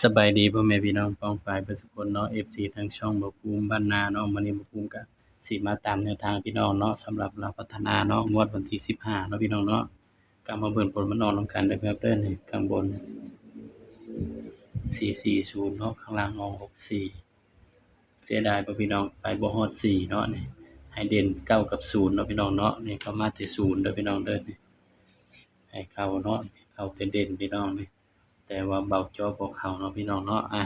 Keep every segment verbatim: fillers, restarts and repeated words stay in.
สบายดีพ่อแม่พี่น้องป้องปายเบิดสุคนเนาะ เอฟซี ทางช่องบ่าวภูมิบ้านนาเนาะ มื้อนี้บ่าวภูมิก็สิมาตามแนวทางพี่น้องเนาะ สำหรับลาวพัฒนาเนาะ งวดวันที่สิบห้าเนาะพี่น้องเนาะ ก็มาเบิ่งผลมันออกนำกันเด้อครับเด้อ นี่ข้างบน สี่สี่ศูนย์ เนาะ ข้างล่างออก หกสี่ เสียดายบ่พี่น้อง ไปบ่ฮอดสี่เนาะ นี่ให้เด่นเก้ากับศูนย์เนาะพี่น้องเนาะ นี่ก็มาแต่ศูนย์เด้อพี่น้องเด้อ นี่ให้เข้าเนาะ เข้าแต่เด่นพี่น้องนี่ แต่ว่าบ่าวเจาะบ่เข้าเนาะพี่น้องเนาะ อ่ะ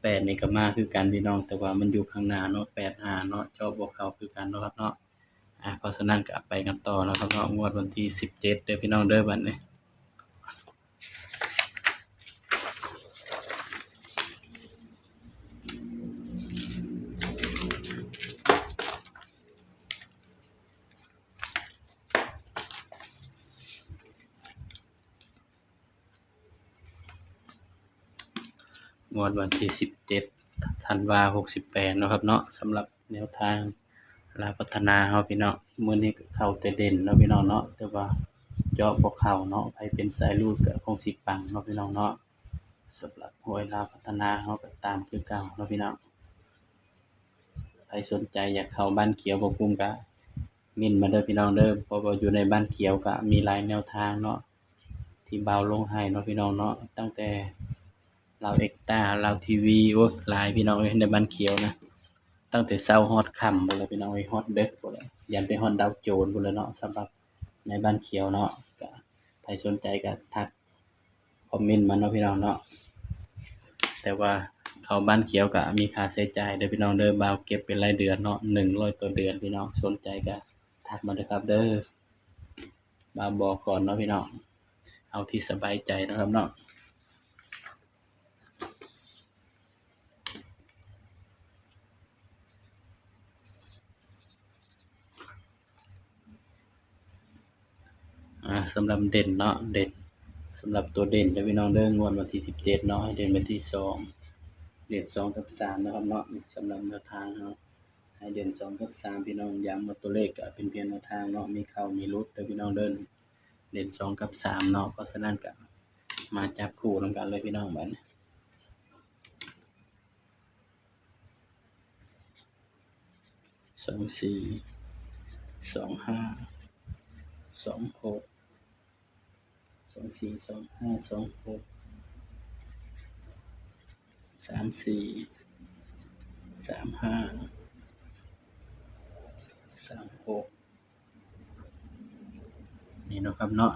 แปดนี่ก็มาคือกันพี่น้อง แต่ว่ามันอยู่ข้างหน้าเนาะ แปดห้า เนาะ เจาะบ่เข้าคือกันเนาะครับเนาะ อ่ะ เพราะฉะนั้นก็ไปกันต่อเนาะครับเนาะ งวดวันที่สิบเจ็ดเด้อพี่น้องเด้อ บัดนี้ งวดวันที่สิบเจ็ด ธันวา หกสิบแปดเนาะครับเนาะ สำหรับแนวทางลาวพัฒนาเฮาพี่น้อง มื้อนี้ก็เข้าแต่เด่นเนาะพี่น้องเนาะ แต่ว่าเจาะบ่เข้าเนาะ ไผเป็นสายรูดก็คงสิปังเนาะพี่น้องเนาะ สำหรับหวยลาวพัฒนาเฮาก็ตามคือเก่าเนาะพี่น้อง ไผสนใจอยากเข้าบ้านเขียวบ่าวภูมิก็เม้นมาเด้อพี่น้องเด้อ เพราะว่าอยู่ในบ้านเขียวก็มีหลายแนวทางเนาะ ที่บ่าวลงให้เนาะพี่น้องเนาะ ตั้งแต่ลาวเอ็กต้า ลาวทีวี โอ้ย หลายพี่น้องเอ้ย ในบ้านเขียวนะ ตั้งแต่เช้าฮอดค่ำพู้นแหละพี่น้องเอ้ย ฮอดดึกพู้นแหละ ยันไปฮอดดาวโจนส์พู้นแหละเนาะ สำหรับในบ้านเขียวเนาะ ก็ไผสนใจก็ทักคอมเมนต์มาเนาะพี่น้องเนาะ แต่ว่าเข้าบ้านเขียวก็มีค่าใช้จ่ายเด้อพี่น้องเด้อ บ่าวเก็บเป็นรายเดือนเนาะ หนึ่งร้อยต่อเดือนพี่น้อง สนใจก็ทักมาเด้อครับเด้อ บ่าวบอกก่อนเนาะพี่น้อง เอาที่สบายใจนะครับเนาะ อ่า สำหรับเด่นเนาะ เด่น สำหรับตัวเด่นเด้อพี่น้องเด้อ งวดวันที่สิบเจ็ดเนาะ ให้เด่นไปที่สอง เด่นสองกับสามนะครับเนาะ สำหรับแนวทางเฮา ให้เด่นสองกับสามพี่น้อง ย้ำว่าตัวเลขก็เป็นเพียงแนวทางเนาะ มีเข้ามีหลุดเด้อพี่น้องเด้อ เด่นสองกับสามเนาะ เพราะฉะนั้นก็มาจับคู่นำกันเลยพี่น้อง บัดนี้ สองสี่ สองห้า สองหก สองสี่ สองห้า สองหก สามสี่ สามห้า สามหก นี่เนาะครับเนาะ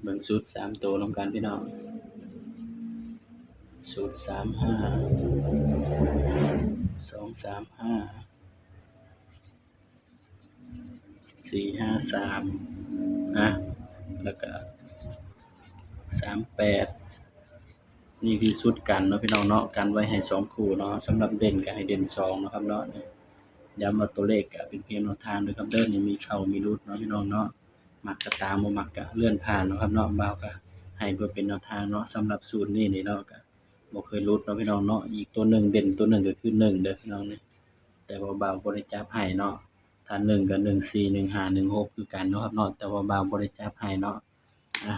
เบิ่งสูตรสามตัวนำกันพี่น้อง สูตรสามห้า สองสามห้า สี่ห้าสาม นะ แล้วก็ สามแปด นี่คือชุดกันเนาะพี่น้องเนาะ กันไว้ให้สองคู่เนาะ สำหรับเด่นก็ให้เด่นสองเนาะครับเนาะ ย้ำว่าตัวเลขก็เป็นเพียงแนวทางเด้อครับเด้อ นี่มีเข้ามีหลุดเนาะพี่น้องเนาะ มักก็ตาม บ่มักก็เลื่อนผ่านเนาะครับเนาะ บ่าวก็ให้เพื่อเป็นแนวทางเนาะ สำหรับสูตรนี้นี่เนาะ ก็บ่เคยหลุดเนาะพี่น้องเนาะ อีกตัวหนึ่งเด่นตัวหนึ่งก็คือหนึ่งเด้อพี่น้องนี่ แต่ว่าบ่าวบ่ได้จับให้เนาะ ถ้าหนึ่งก็หนึ่งสี่ หนึ่งห้า หนึ่งหก คือกันเนาะครับเนาะ แต่ว่าบ่าวบ่ได้จับให้เนาะ อ่ะ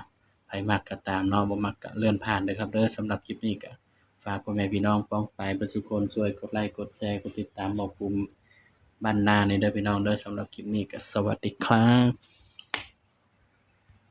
ไผมักก็ตามเนาะ บ่มักก็เลื่อนผ่านเด้อครับเด้อ สำหรับคลิปนี้ก็ฝากพ่อแม่พี่น้องป้องปายเบิดสุคน ช่วยกดไลค์ กดแชร์ กดติดตามบ่าวภูมิบ้านนาแหน่เด้อพี่น้องเด้อ สำหรับคลิปนี้ก็สวัสดีครับ